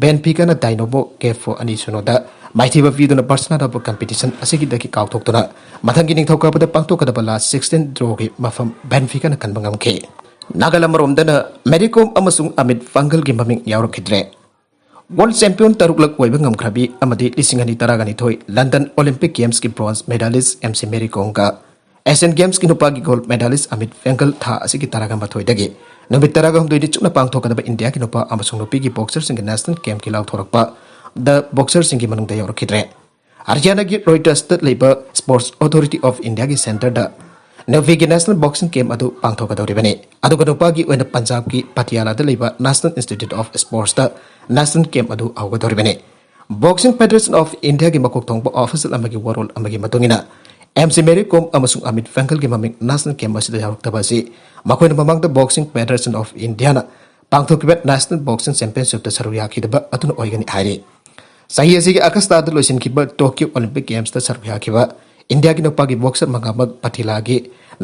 ꯕꯦꯟꯐꯤꯀꯥꯅ ꯗꯥꯏꯅꯣꯃꯣ ꯀꯦꯐꯣ ꯑꯅꯤ ꯁꯨꯞꯅꯗ ꯃꯥꯏꯊꯤꯕ ꯄꯤꯗꯨꯅ ꯕꯥꯔꯁꯦꯂꯣꯅꯥꯕꯨ ꯀꯝꯄꯤꯇꯤꯁꯟ ꯑꯁꯤꯒꯤꯗꯒꯤ ꯀꯥꯎꯊꯣꯛꯇꯨꯅ ꯃꯊꯪꯒꯤ ꯅꯤꯡꯊꯧꯀꯥꯕꯗ ꯄꯥꯡꯊꯣꯛꯀꯗꯕ ꯂꯥꯁ ꯁꯤꯛꯁꯇꯤꯟ ꯗ꯭ꯔꯣꯒꯤ ꯃꯐꯝ ꯕꯦꯟꯐꯤꯀꯥꯅ ꯀꯟꯕ ꯉꯝꯈꯤ꯫ ꯅꯥꯒꯥꯂꯝ ꯑꯃꯔꯣꯝꯗꯅ ꯃꯦꯔꯤ ꯀꯣꯝ ꯑꯃꯁꯨꯡ ꯑꯃꯤꯠ ꯄꯪꯒꯜꯒꯤ ꯃꯃꯤꯡ ꯌꯥꯎꯔꯛꯈꯤꯗ꯭ꯔꯦ꯫ ꯋꯥꯔꯜꯗ ꯆꯦꯝꯄꯤꯌꯟ ꯇꯔꯨꯛꯂꯛ ꯑꯣꯏꯕ ꯉꯝꯈ꯭ꯔꯕꯤ ꯑꯃꯗꯤ ꯂꯤꯁꯤꯡ ꯑꯅꯤ ꯇꯔꯥꯒ ꯅꯤꯊꯣꯏ ꯂꯟꯗꯟ ꯑꯣꯂꯤꯝꯄꯤꯛ ꯒꯦꯝꯁꯀꯤ bronze medalist M C Mary ꯀꯣꯝꯒ Asian ꯒꯦꯝꯁꯀꯤ ꯅꯨꯄꯥꯒꯤ ꯒꯣꯜꯗ ꯃꯦꯗꯥꯂꯤꯁ ꯑꯃꯤꯠ ꯄꯪꯒꯜ ꯊꯥ ꯑꯁꯤꯒꯤ ꯇꯔꯥꯒ ꯃꯥꯊꯣꯏꯗꯒꯤ ꯅꯨꯃꯤꯠ ꯇꯔꯥꯒ ꯍꯨꯝꯗꯣꯏꯅꯤ ꯆꯨꯞꯅ ꯄꯥꯡꯊꯣꯛꯀꯗꯕ ꯏꯟꯗꯤꯌꯥꯒꯤ ꯅꯨꯄꯥ ꯑꯃꯁꯨꯡ ꯅꯨꯄꯤꯒꯤ ꯕꯣꯛꯁꯔꯁꯤꯡꯒꯤ ꯅꯦꯁꯅꯦꯜ ꯀꯦꯝꯞꯀꯤ ꯂꯥꯎꯊꯣꯔꯛꯄꯗ ꯕꯣꯛꯁꯔꯁꯤꯡꯒꯤ ꯃꯅꯨꯡꯗ ꯌꯥꯎꯔꯛꯈꯤꯗ꯭ꯔꯦ꯫ ꯍꯔꯤꯌꯥꯅꯥꯒꯤ ꯔꯣꯏꯇꯔꯁꯇ ꯂꯩꯕ ꯁ꯭ꯄꯣꯔꯠꯁ ꯑꯣꯊꯣꯔꯤꯇꯤ ꯑꯣꯐ ꯏꯟꯗꯤꯌꯥꯒꯤ ꯁꯦꯟꯇꯔꯗ ꯅꯨꯄꯤꯒꯤ ꯅꯦꯁꯅꯦꯜ ꯕꯣꯛꯁꯤꯡ ꯀꯦꯝꯞ ꯑꯗꯨ ꯄꯥꯡꯊꯣꯛꯀꯗꯧꯔꯤꯕꯅꯤ꯫ ꯑꯗꯨꯒ ꯅꯨꯄꯥꯒꯤ ꯑꯣꯏꯅ ꯄꯟꯖꯥꯕꯀꯤ ꯄꯇꯤꯌꯥꯂꯥꯗ ꯂꯩꯕ ꯅꯦꯁꯅꯦꯜ ꯏꯟꯁꯇꯤꯇ꯭ꯌꯨꯠ ꯑꯣꯐ ꯁ꯭ꯄꯣꯔꯠꯁꯇ ꯅꯦꯁꯅꯦꯜ ꯀꯦꯝꯞ ꯑꯗꯨ ꯍꯧꯒꯗꯧꯔꯤꯕꯅꯤ꯫ ꯕꯣꯛꯁꯤꯡ ꯐꯦꯗꯔꯦꯁꯟ ꯑꯣꯐ ꯏꯟꯗꯤꯌꯥꯒꯤ ꯃꯀꯣꯛ ꯊꯣꯡꯕ ꯑꯣꯐꯤꯁꯤꯌꯦꯜ ꯑꯃꯒꯤ ꯋꯥꯔꯣꯜ ꯑꯃꯒꯤ ꯃꯇꯨꯡ ꯏꯟꯅ ꯑꯦꯝ ꯁꯤ ꯃꯦꯔꯤ ꯀꯣꯝ ꯑꯃꯁꯨꯡ ꯑꯃꯤꯠ ꯄꯪꯒꯜꯒꯤ ꯃꯃꯤꯡ ꯅꯦꯁꯅꯦꯜ ꯀꯦꯝꯞ ꯑꯁꯤꯗ ꯌꯥꯎꯔꯛꯇꯕ ꯑꯁꯤ ꯃꯈꯣꯏꯅ ꯃꯃꯥꯡꯗ ꯕꯣꯛꯁꯤꯡ ꯐꯦꯗꯔꯦꯁꯟ ꯑꯣꯐ ꯏꯟꯗꯤꯌꯥꯅ ꯄꯥꯡꯊꯣꯛꯈꯤꯕ National Boxing Championshipꯇ ꯁꯔꯨꯛ ꯌꯥꯈꯤꯗꯕ ꯑꯗꯨꯅ ꯑꯣꯏꯒꯅꯤ ꯍꯥꯏꯔꯤ꯫ ꯆꯍꯤ ꯑꯁꯤꯒꯤ ꯑꯥꯒꯁꯇꯥꯗ ꯂꯣꯏꯁꯤꯟꯈꯤꯕ ꯇꯣꯀꯤꯌꯣ ꯑꯣꯂꯤꯝꯄꯤꯛ ꯒꯦꯝꯁꯇ ꯁꯔꯨꯛ ꯌꯥꯈꯤꯕ ꯏꯟꯗꯤꯌꯥꯒꯤ ꯅꯨꯄꯥꯒꯤ ꯕꯣꯛꯁꯔ ꯃꯪꯒꯥꯃꯛ ꯄꯊꯤꯂꯥꯒꯤ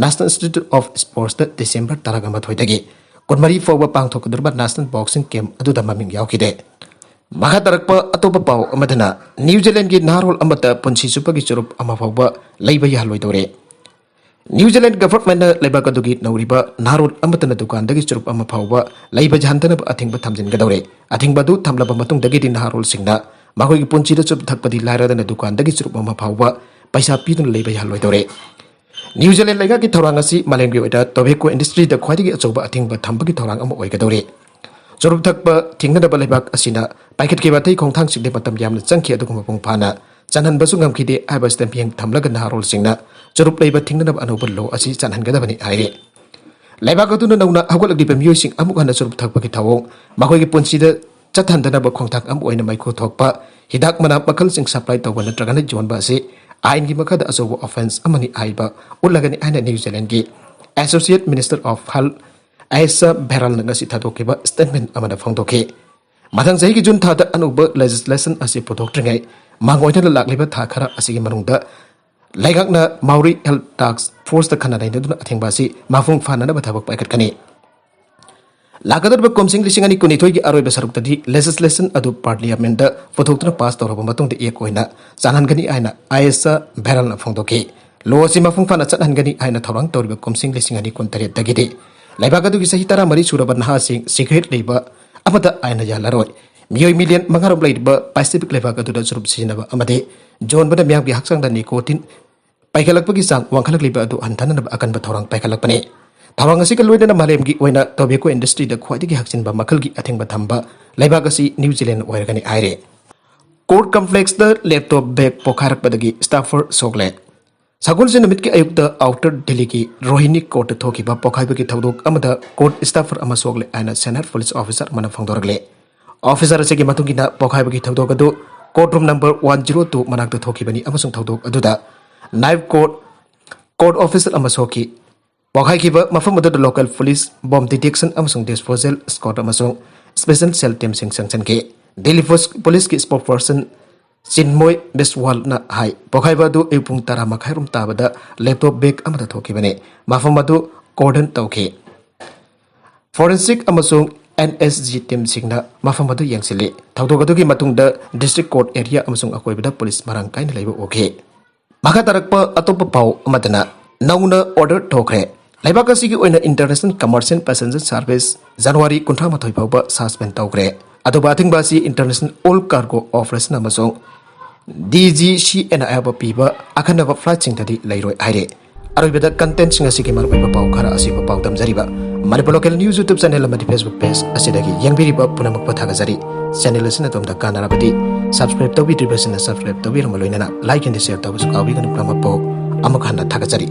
National Institute of Sportsꯇ ꯗꯤꯁꯦꯝꯕꯔ ꯇꯔꯥꯃꯥꯊꯣꯏꯗꯒꯤ ꯀꯨꯟꯃꯔꯤ ꯐꯥꯎꯕ ꯄꯥꯡꯊꯣꯛꯀꯗꯧꯔꯤꯕ National Boxing Camp ꯑꯗꯨꯗ ꯃꯃꯤꯡ ꯌꯥꯎꯈꯤꯗꯦ꯫ ꯃꯈꯥ ꯇꯥꯔꯛꯄ ꯑꯇꯣꯞꯄ ꯄꯥꯎ ꯑꯃꯗꯅ, ꯅ꯭ꯌꯨ ꯖꯤꯂꯦꯟꯒꯤ ꯅꯍꯥꯔꯣꯜ ꯑꯃꯠꯇ ꯄꯨꯟꯁꯤ ꯆꯨꯞꯄꯒꯤ ꯆꯨꯔꯨꯞ ꯑꯃ ꯐꯥꯎꯕ ꯂꯩꯕ ꯌꯥꯍꯜꯂꯣꯏꯗꯧꯔꯦ꯫ ꯅ꯭ꯌꯨ ꯖꯤꯂꯦꯟ ꯒꯚꯔꯟꯃꯦꯟꯠꯅ ꯂꯩꯕꯥꯛ ꯑꯗꯨꯒꯤ ꯅꯧꯔꯤꯕ ꯅꯍꯥꯔꯣꯜ ꯑꯃꯠꯇꯅ ꯗꯨꯀꯥꯟꯗꯒꯤ ꯆꯨꯔꯨꯞ ꯑꯃ ꯐꯥꯎꯕ ꯂꯩꯕ ꯌꯥꯍꯟꯗꯅꯕ ꯑꯊꯤꯡꯕ ꯊꯝꯖꯤꯟꯒꯗꯧꯔꯦ꯫ ꯑꯊꯤꯡꯕ ꯑꯗꯨ ꯊꯝꯂꯕ ꯃꯇꯨꯡꯗꯒꯤꯗꯤ ꯅꯍꯥꯔꯣꯜꯁꯤꯡꯅ ꯃꯈꯣꯏꯒꯤ ꯄꯨꯟꯁꯤꯗ ꯆꯨꯔꯨꯞ ꯊꯛꯄꯗꯤ ꯂꯥꯏꯔꯗꯅ ꯗꯨꯀꯥꯟꯗꯒꯤ ꯆꯨꯔꯨꯞ ꯑꯃ ꯐꯥꯎꯕ ꯄꯩꯁꯥ ꯄꯤꯗꯨꯅ ꯂꯩꯕ ꯌꯥꯍꯜꯂꯣꯏꯗꯧꯔꯦ꯫ ꯅ꯭ꯌꯨ ꯖꯤꯂꯦꯟ ꯂꯩꯉꯥꯛꯀꯤ ꯊꯧꯔꯥꯡ ꯑꯁꯤ ꯃꯥꯂꯦꯝꯒꯤ ꯑꯣꯏꯅ ꯇꯣꯕꯦꯀꯣ ꯏꯟꯗꯁꯇ꯭ꯔꯤꯗ ꯈ꯭ꯋꯥꯏꯗꯒꯤ ꯑꯆꯧꯕ ꯑꯊꯤꯡꯕ ꯊꯝꯕꯒꯤ ꯊꯧꯔꯥꯡ ꯑꯃ ꯑꯣꯏꯒꯗꯧꯔꯤ꯫ ꯆꯨꯔꯨꯞ ꯊꯛꯄ ꯊꯤꯡꯅꯅꯕ ꯂꯩꯕꯥꯛ ꯑꯁꯤꯅ ꯄꯥꯏꯈꯠꯈꯤꯕ ꯑꯇꯩ ꯈꯣꯡꯊꯥꯡꯁꯤꯡꯗꯤ ꯃꯇꯝ ꯌꯥꯝꯅ ꯆꯪꯈꯤ, ꯑꯗꯨꯒ ꯃꯄꯨꯡ ꯐꯥꯅ ꯆꯜꯍꯟꯕꯁꯨ ꯉꯝꯈꯤꯗꯦ ꯍꯥꯏꯕꯁꯤꯗ ꯃꯤꯠꯌꯦꯡ ꯊꯝꯂꯒ ꯅꯍꯥꯔꯣꯜꯁꯤꯡꯅ ꯆꯨꯔꯨꯞ ꯂꯩꯕ ꯊꯤꯡꯅꯅꯕ ꯑꯅꯧꯕ ꯂꯣ ꯑꯁꯤ ꯆꯜꯍꯟꯒꯗꯕꯅꯤ ꯍꯥꯏꯔꯤ꯫ ꯂꯩꯕꯥꯛ ꯑꯗꯨꯅ ꯅꯧꯅ ꯍꯧꯒꯠꯂꯛꯂꯤꯕ ꯃꯤꯑꯣꯏꯁꯤꯡ ꯑꯃꯨꯛ ꯍꯟꯅ ꯆꯨꯔꯨꯞ ꯊꯛꯄꯒꯤ ꯊꯧꯑꯣꯡ ꯃꯈꯣꯏꯒꯤ ꯄꯨꯟꯁꯤꯗ ꯆꯠꯍꯟꯗꯅꯕ ꯈꯣꯡꯊꯥꯡ ꯑꯃ ꯑꯣꯏꯅ ꯃꯩꯈꯨ ꯊꯣꯛꯄ ꯍꯤꯗꯥꯛ ꯃꯅꯥ ꯃꯈꯜꯁꯤꯡ ꯁꯄ꯭ꯂꯥꯏ ꯇꯧꯕ ꯅꯠꯇ꯭ꯔꯒꯅ ꯌꯣꯟꯕ ꯑꯁꯤ ꯑꯥꯏꯟꯒꯤ ꯃꯈꯥꯗ ꯑꯆꯧꯕ ꯑꯣꯐꯦꯟꯁ ꯑꯃꯅꯤ ꯍꯥꯏꯕ ꯎꯠꯂꯒꯅꯤ ꯍꯥꯏꯅ ꯅ꯭ꯌꯨ ꯖꯤꯂꯦꯟꯒꯤ Associate Minister of Health Ayesha ꯚꯦꯔꯥꯜꯅ ꯉꯁꯤ ꯊꯥꯗꯣꯛꯈꯤꯕ ꯁ꯭ꯇꯦꯠꯃꯦꯟꯠ ꯑꯃꯗ ꯐꯣꯡꯗꯣꯛꯈꯤ꯫ ꯃꯊꯪ ꯆꯍꯤꯒꯤ ꯖꯨꯟ ꯊꯥꯗ ꯑꯅꯧꯕ ꯂꯦꯖꯤꯁꯂꯦꯁꯟ ꯑꯁꯤ ꯄꯨꯊꯣꯛꯇ꯭ꯔꯤꯉꯩ ꯃꯥꯡ ꯑꯣꯏꯅ ꯂꯥꯛꯂꯤꯕ ꯊꯥ ꯈꯔ ꯑꯁꯤꯒꯤ ꯃꯅꯨꯡꯗ ꯂꯩꯉꯥꯛꯅ ꯃꯥꯎꯔꯤ ꯍꯦꯜꯊ ꯇꯥꯛꯁ ꯐꯣꯔꯁꯇ ꯈꯟꯅ ꯅꯩꯅꯗꯨꯅ ꯑꯊꯤꯡꯕ ꯑꯁꯤ ꯃꯄꯨꯡ ꯐꯥꯅꯅꯕ ꯊꯕꯛ ꯄꯥꯏꯈꯠꯀꯅꯤ꯫ ꯂꯥꯛꯀꯗꯧꯔꯤꯕ ꯀꯨꯝꯁꯤꯡ ꯂꯤꯁꯤꯡ ꯑꯅꯤ ꯀꯨꯟꯅꯤꯊꯣꯏꯒꯤ ꯑꯔꯣꯏꯕ ꯁꯔꯨꯛꯇꯗꯤ ꯂꯦꯖꯤꯁꯂꯦꯁꯟ ꯑꯗꯨ ꯄꯥꯔꯂꯤꯌꯥꯃꯦꯟꯠꯇ ꯄꯨꯊꯣꯛꯇꯨꯅ ꯄꯥꯁ ꯇꯧꯔꯕ ꯃꯇꯨꯡꯗ ꯑꯦꯛ ꯑꯣꯏꯅ ꯆꯥꯟꯍꯟꯒꯅꯤ ꯍꯥꯏꯅ ꯑꯥꯏ ꯑꯦꯁ ꯚꯦꯔꯜꯅ ꯐꯣꯡꯗꯣꯛꯈꯤ꯫ ꯂꯣ ꯑꯁꯤ ꯃꯄꯨꯡ ꯐꯥꯅ ꯆꯠꯍꯟꯒꯅꯤ ꯍꯥꯏꯅ ꯊꯧꯔꯥꯡ ꯇꯧꯔꯤꯕ ꯀꯨꯝꯁꯤꯡ ꯂꯤꯁꯤꯡ ꯑꯅꯤ ꯀꯨꯟꯇꯔꯦꯠꯇꯒꯤꯗꯤ ꯂꯩꯕꯥꯛ ꯑꯗꯨꯒꯤ ꯆꯍꯤ ꯇꯔꯥꯃꯔꯤ ꯁꯨꯔꯕ ꯅꯍꯥꯁꯤꯡ ꯁꯤꯒꯔꯦꯠ ꯂꯩꯕ ꯑꯃꯠꯇ ꯑꯥꯏꯟꯅ ꯌꯥꯍꯜꯂꯔꯣꯏ꯫ ꯃꯤꯑꯣꯏ ꯃꯤꯂꯤꯌꯟ ꯃꯉꯥꯔꯣꯝ ꯂꯩꯔꯤꯕ ꯄꯦꯁꯤꯐꯤꯛ ꯂꯩꯕꯥꯛ ꯑꯗꯨꯗ ꯆꯨꯔꯨꯞ ꯁꯤꯖꯤꯟꯅꯕ ꯑꯃꯗꯤ ꯌꯣꯟꯕꯅ ꯃꯤꯌꯥꯝꯒꯤ ꯍꯛꯆꯥꯡꯗ ꯅꯤꯀꯣꯇꯤꯟ ꯄꯥꯏꯈꯠꯂꯛꯄꯒꯤ ꯆꯥꯡ ꯋꯥꯡꯈꯠꯂꯛꯂꯤꯕ ꯑꯗꯨ ꯍꯟꯊꯅꯅꯕ ꯑꯀꯟꯕ ꯊꯧꯔꯥꯡ ꯄꯥꯏꯈꯠꯂꯛꯄꯅꯤ꯫ ꯊꯧꯔꯥꯡ ꯑꯁꯤꯒ ꯂꯣꯏꯅꯅ ꯃꯥꯂꯦꯝꯒꯤ ꯑꯣꯏꯅ ꯇꯣꯕꯦꯀꯣ ꯏꯟꯗꯁꯇ꯭ꯔꯤꯗ ꯈ꯭ꯋꯥꯏꯗꯒꯤ ꯍꯛꯆꯤꯟꯕ ꯃꯈꯜꯒꯤ ꯑꯊꯤꯡꯕ ꯊꯝꯕ ꯂꯩꯕꯥꯛ ꯑꯁꯤ ꯅ꯭ꯌꯨ ꯖꯤꯂꯦꯟ ꯑꯣꯏꯔꯒꯅꯤ ꯍꯥꯏꯔꯦ꯫ ꯀꯣꯔꯠ ꯀꯝꯄ꯭ꯂꯦꯛꯁꯇ ꯂꯦꯞꯇꯣꯞ ꯕꯦꯒ ꯄꯣꯈꯥꯏꯔꯛꯄꯗꯒꯤ ꯁ꯭ꯇꯥꯐꯔ ꯁꯣꯛꯂꯦ꯫ ꯁꯒꯣꯜꯁꯦꯟ ꯅꯨꯃꯤꯠꯀꯤ ꯑꯌꯨꯛꯇ ꯑꯥꯎꯇꯔ ꯗꯤꯜꯂꯤꯒꯤ ꯔꯣꯍꯤꯅꯤ ꯀꯣꯔꯠꯇ ꯊꯣꯛꯈꯤꯕ ꯄꯣꯈꯥꯏꯕꯒꯤ ꯊꯧꯗꯣꯛ ꯑꯃꯗ ꯀꯣꯔꯠ ꯁ꯭ꯇꯥꯐꯔ ꯑꯃ ꯁꯣꯛꯂꯦ ꯍꯥꯏꯅ ꯁꯦꯅꯤꯌꯔ ꯄꯨꯂꯤꯁ ꯑꯣꯐꯤꯁꯔ ꯑꯃꯅ ꯐꯣꯡꯗꯣꯔꯛꯂꯦ꯫ ꯑꯣꯐꯤꯁꯔ ꯑꯁꯤꯒꯤ ꯃꯇꯨꯡ ꯏꯟꯅ ꯄꯣꯈꯥꯏꯕꯒꯤ ꯊꯧꯗꯣꯛ ꯑꯗꯨ court room number one zero two ꯃꯅꯥꯛꯇ ꯊꯣꯛꯈꯤꯕꯅꯤ ꯑꯃꯁꯨꯡ ꯊꯧꯗꯣꯛ ꯑꯗꯨꯗ ꯅꯥꯏꯕ ꯀꯣꯔꯠ, ꯀꯣꯔꯠ ꯑꯣꯐꯤꯁꯔ ꯑꯃ ꯁꯣꯛꯈꯤ꯫ ꯄꯣꯈꯥꯏꯈꯤꯕ ꯃꯐꯝ ꯑꯗꯨꯗ local police, bomb detection ꯑꯃꯁꯨꯡ disposal squad ꯑꯃꯁꯨꯡ special cell teamꯁꯤꯡ ꯆꯪꯁꯤꯟꯈꯤ꯫ ꯗꯦꯜꯂꯤ ꯄꯨꯁ-, policeꯀꯤ spokesperson ꯆꯤꯟꯃꯣꯏ ꯕꯤꯁꯋꯥꯜꯅ ꯍꯥꯏ, ꯄꯣꯈꯥꯏꯕ ꯑꯗꯨ ꯑꯌꯨꯛ ꯄꯨꯡ ꯇꯔꯥ ꯃꯈꯥꯏ ꯔꯣꯝ ꯇꯥꯕꯗ laptop bag ꯑꯃꯗ ꯊꯣꯛꯈꯤꯕꯅꯤ꯫ ꯃꯐꯝ ꯑꯗꯨ cordon ꯇꯧꯈꯤ꯫ Forensic ꯑꯃꯁꯨꯡ N S G teamꯁꯤꯡꯅ ꯃꯐꯝ ꯑꯗꯨ ꯌꯦꯡꯁꯤꯜꯂꯤ꯫ ꯊꯧꯗꯣꯛ ꯑꯗꯨꯒꯤ ꯃꯇꯨꯡꯗ district court area ꯑꯃꯁꯨꯡ ꯑꯀꯣꯏꯕꯗ police ꯃꯔꯥꯡ ꯀꯥꯏꯅ ꯂꯩꯕ ꯎꯈꯤ꯫ ꯃꯈꯥ ꯇꯥꯔꯛꯄ ꯑꯇꯣꯞꯄ ꯄꯥꯎ ꯑꯃꯗꯅ, ꯅꯧꯅ order ꯊꯣꯛꯈ꯭ꯔꯦ꯫ ꯂꯩꯕꯥꯛ ꯑꯁꯤꯒꯤ ꯑꯣꯏꯅ international commercial passenger service January ꯀꯨꯟꯊ꯭ꯔꯥ ꯃꯥꯊꯣꯏ ꯐꯥꯎꯕ suspend ꯇꯧꯈ꯭ꯔꯦ꯫ ꯑꯗꯨꯕꯨ ꯑꯊꯤꯡꯕ ꯑꯁꯤ international all cargo operation ꯑꯃꯁꯨꯡ D G C N I ꯍꯥꯏꯕ ꯄꯤꯕ ꯑꯈꯟꯅꯕ flightꯁꯤꯡꯗꯗꯤ ꯂꯩꯔꯣꯏ ꯍꯥꯏꯔꯦ꯫ ꯑꯔꯣꯏꯕꯗ contentꯁꯤꯡ ꯑꯁꯤꯒꯤ ꯃꯔꯨꯑꯣꯏꯕ ꯄꯥꯎ ꯈꯔ ꯑꯁꯤꯕꯨ ꯄꯥꯎꯗꯝꯖꯔꯤꯕ Manipur Local News YouTube channel ꯑꯃꯗꯤ Facebook page ꯑꯁꯤꯗꯒꯤ ꯌꯦꯡꯕꯤꯔꯤꯕ ꯄꯨꯝꯅꯃꯛꯄꯨ ꯊꯥꯒꯠꯆꯔꯤ꯫ Channel ꯑꯁꯤꯅ ꯑꯗꯣꯝꯗ ꯀꯥꯟꯅꯔꯕꯗꯤ subscribe ꯇꯧꯕꯤꯗ꯭ꯔꯤꯕꯁꯤꯡꯅ subscribe ꯇꯧꯕꯤꯔꯝꯕ ꯂꯣꯏꯅꯅ like and share ꯇꯧꯕꯁꯨ ꯀꯥꯎꯕꯤꯒꯅꯨ꯫ ꯄꯨꯝꯅꯃꯛꯄꯨ ꯑꯃꯨꯛ ꯍꯟꯅ ꯊꯥꯒꯠꯆꯔꯤ꯫